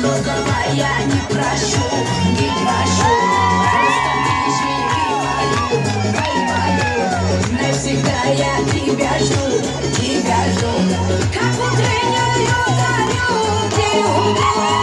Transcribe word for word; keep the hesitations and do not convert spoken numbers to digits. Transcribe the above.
Лозовая, не прошу, не прошу, просто ты живи мою, пой мою. Навсегда я тебя жду, тебя жду. Как утреннюю зарю ты утром.